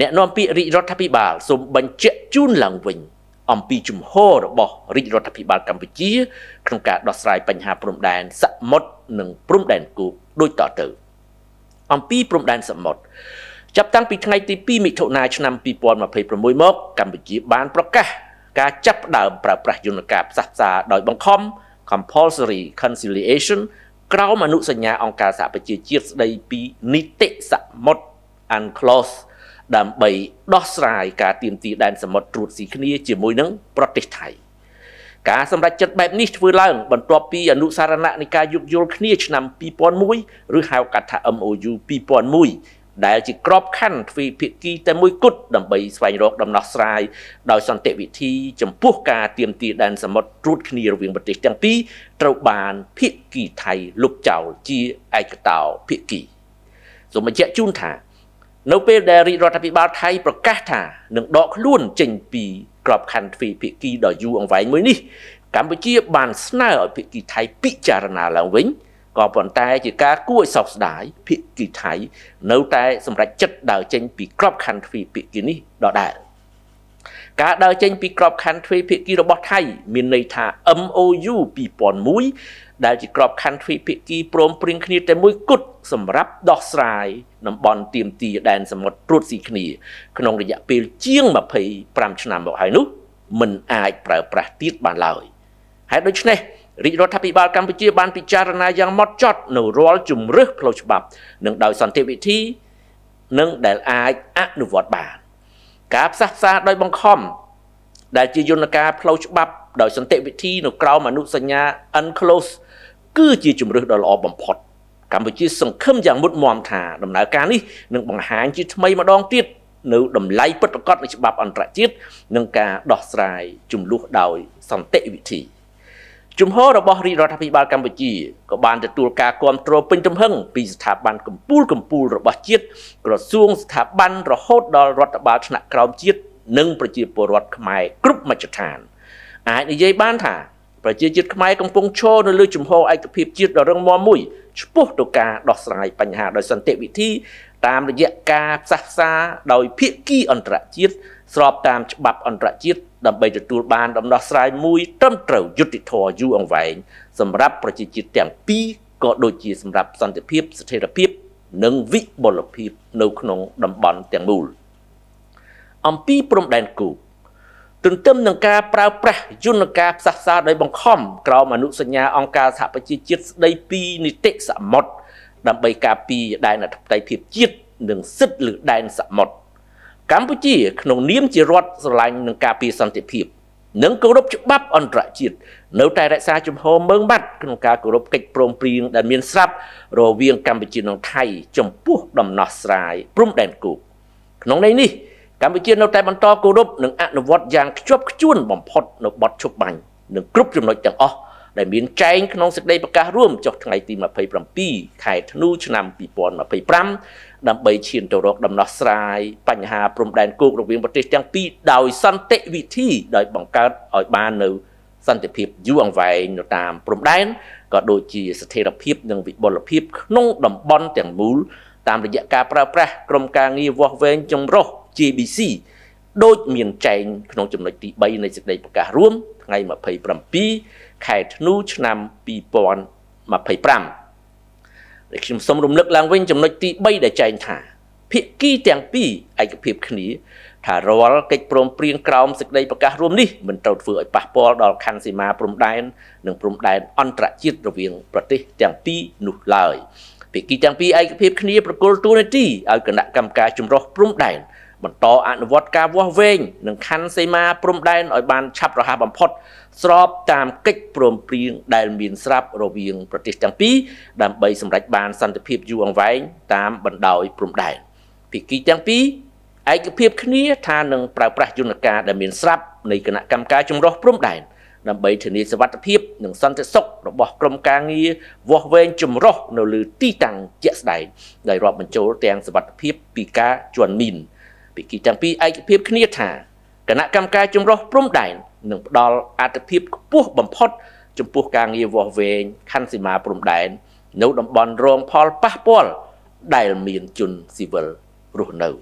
អ្នកនាំពាក្យរាជរដ្ឋាភិបាលសូមបញ្ជាក់ជូនឡើងវិញអំពីជំហររបស់រាជរដ្ឋាភិបាលកម្ពុជាក្នុងការដោះស្រាយបញ្ហាព្រំដែនសមុទ្រនិងព្រំដែនគោកដូចតទៅអំពីព្រំដែនសមុទ្រចាប់តាំងពីថ្ងៃទី2មិថុនាឆ្នាំ2026មកកម្ពុជាបានប្រកាសការចាប់ផ្ដើមប្រើប្រាស់យន្តការផ្សះផ្សាដោយបង្ខំ compulsory conciliation ក្រោមអនុសញ្ញាអង្គការសហប្រជាជាតិស្តីពីនីតិសមុទ្រ UNCLOS ដើម្បីដោះស្រាយការទាមទារដែនសមុទ្រត្រួតស៊ីគ្នាជាមួយនឹងប្រទេសថៃការសម្រេចចិត្តបែបនេះធ្វើឡើងបន្ទាប់ពីអនុស្សរណៈនៃការយោគយល់គ្នាឆ្នាំ2001ឬហៅកាត់ថា MOU 2001ដែលជាក្របខ័ណ្ឌទ្វេភាគីតែមួយគត់ដើម្បីស្វែងរកដំណោះស្រាយដោយសន្តិវិធីចំពោះការទាមទារដែនសមុទ្រត្រួតគ្នារវាងប្រទេសទាំងពីរត្រូវបានភាគីថៃលុបចោលជាឯកតោភាគីសូមបញ្ជាក់ជូនថានៅពេលដែលរាជរដ្ឋាភិបាលថៃប្រកាសថានឹងដកខ្លួនចេញពីក្របខ័ណ្ឌទ្វេភាគីដ៏យូរអង្វែងមួយនេះកម្ពុជាបានស្នើឲ្យភាគីថៃពិចារណាឡើងវិញក៏ប៉ុន្តែជាការគួរឲ្យសោកស្ដាយភាគីថៃនៅតែសម្រេចចិត្តដើរចេញពីក្របខ័ណ្ឌទ្វេភាគីនេះដដែលការដើរចេញពីក្របខ័ណ្ឌទ្វេភាគីរបស់ថៃមានន័យថា MOU 2001ដែលជាក្របខ័ណ្ឌទ្វេភាគីព្រមព្រៀងគ្នាតែមួយគត់សម្រាប់ដោះស្រាយតំបន់ទាមទារដែនសមុទ្រត្រួតស៊ីគ្នាក្នុងរយៈពេលជាង25ឆ្នាំមកហើយនោះមិនអាចប្រើប្រាស់ទៀតបានឡើយហេតុដូច្នេះរាជរដ្ឋាភិបាលកម្ពុជាបានពិចារណាយ៉ាងម៉ត់ចត់នៅរាល់ជំរើសផ្លូវច្បាប់និងដោយសន្តិវិធីនិងដែលអាចអនុវត្តបានការផ្សះផ្សាដោយបង្ខំដែលជាយន្តការផ្លូវច្បាប់ដោយសន្តិវិធីនៅក្រោមអនុសញ្ញា UNCLOS គឺជាជំរើសដ៏ល្អបំផុតកម្ពុជាសង្ឃឹមយ៉ាងមុតមមថាដំណើរការនេះនឹងបង្ហាញជាថ្មីម្ដងទៀតនៅតម្លៃពិតប្រាកដនៃច្បាប់អន្តរជាតិនិងការដោះស្រាយជម្លោះដោយសន្តិវិធីជំហររបស់រាជរដ្ឋាភិបាលកម្ពុជាក៏បានទទួលការគាំទ្រពេញទំហឹងពីស្ថាប័នកម្ពុជាកម្ពុជារបស់ជាតិក្រសួងស្ថាប័នរហូតដល់រដ្ឋបាលថ្នាក់ក្រោមជាតិនិងប្រជាពលរដ្ឋខ្មែរគ្រប់មជ្ឈដ្ឋានអាចនិយាយបានថាប្រជាជាតិខ្មែរកំពុងឈរនៅលើជំហរឯកភាពជាតិដ៏រឹងមាំមួយឆ្ពោះទៅការដោះស្រាយបញ្ហាដោយសន្តិវិធីតាមរយៈការផ្សះផ្សាដោយភាគីអន្តរជាតិស្របតាមច្បាប់អន្តរជាតិដើម្បីទទួលបានដំណោះស្រាយមួយត្រឹមត្រូវយុត្តិធម៌យូរអង្វែងសម្រាប់ប្រជាជាតិទាំងពីរក៏ដូចជាសម្រាប់សន្តិភាពស្ថិរភាពនិងវិបុលភាពនៅក្នុងតំបន់ទាំងមូលអំពីព្រំដែនគោកទន្ទឹមនឹងការប្រើប្រាស់យន្តការផ្សះផ្សាដោយបង្ខំក្រោមអនុសញ្ញាអង្គការសហប្រជាជាតិស្តីពីនីតិសមុទ្រដើម្បីការពារដែនអធិបតេយ្យភាពជាតិនិងសិទ្ធិលើដែនសមុទ្រកម្ពុជាក្នុងនាមជារដ្ឋស្រឡាញ់នឹងការពារសន្តិភាពនិងគោរពច្បាប់អន្តរជាតិនៅតែរក្សាជំហរម៉ឺងម៉ាត់ក្នុងការគោរពកិច្ចព្រមព្រៀងដែលមានស្រាប់រវាងកម្ពុជានិងថៃចំពោះដំណោះស្រាយព្រំដែនគោកក្នុងន័យនេះកម្ពុជានៅតែបន្តគោរពនិងអនុវត្តយ៉ាងខ្ជាប់ខ្ជួនបំផុតនៅបទឈប់បាញ់និងគ្រប់ចំណុចទាំងអស់ដែលមានចែងក្នុងសេចក្តីប្រកាសរួមចុះថ្ងៃទី27ខែធ្នូឆ្នាំ2025ដើម្បីឈានទៅរកដំណោះស្រាយបញ្ហាព្រំដែនគោករវាងប្រទេសទាំងពីរដោយសន្តិវិធីដោយបង្កើតឲ្យបាននៅសន្តិភាពយូរអង្វែងនៅតាមព្រំដែនក៏ដូចជាស្ថិរភាពនិងវិបុលភាពក្នុងតំបន់ទាំងមូលតាមរយៈការប្រើប្រាស់ក្រុមការងារវាស់វែងចម្រុះ JBC ដូចមានចែងក្នុងចំណុចទី3នៃសេចក្តីប្រកាសរួមថ្ងៃ27ខែធ្នូឆ្នាំ2025ដែលខ្ញុំសូមរំលឹកឡើងវិញចំណុចទី3ដែលចែងថាភាគីទាំងពីរឯកភាពគ្នាថារាល់កិច្ចព្រមព្រៀងក្រោមសេចក្តីប្រកាសរួមនេះមិនត្រូវធ្វើឲ្យប៉ះពាល់ដល់ខណ្ឌសីមាព្រំដែននិងព្រំដែនអន្តរជាតិរវាងប្រទេសទាំងពីរនោះឡើយភាគីទាំងពីរឯកភាពគ្នាប្រគល់តួនាទីឲ្យគណៈកម្មការចម្រុះព្រំដែនបន្តអនុវត្តការវាស់វែងនិងខណ្ឌសីមាព្រំដែនឲ្យបានឆាប់រហ័សបំផុតស្របតាមកិច្ចព្រមព្រៀងដែលមានស្រាប់រវាងប្រទេសទាំងពីរដើម្បីសម្រេចបានសន្តិភាពយូរអង្វែងតាមបណ្ដោយព្រំដែនភាគីទាំងពីរឯកភាពគ្នាថានឹងប្រើប្រាស់យន្តការដែលមានស្រាប់នៃគណៈកម្មការចម្រុះព្រំដែនដើម្បីធានាសុវត្ថិភាពនិងសន្តិសុខរបស់ក្រុមការងារវាស់វែងចម្រុះនៅលើទីតាំងជាក់ស្ដែងដោយរាប់បញ្ចូលទាំងសុវត្ថិភាពពីការជន់មីនភាគីទាំងពីរឯកភាពគ្នាថាគណៈកម្មការចម្រុះព្រំដែននឹងផ្ដល់អាទិភាពខ្ពស់បំផុតចំពោះការងារវាស់វែងខណ្ឌសីមាព្រំដែននៅតំបន់រងផលប៉ះពាល់ដែលមានជនស៊ីវិលរស់នៅ។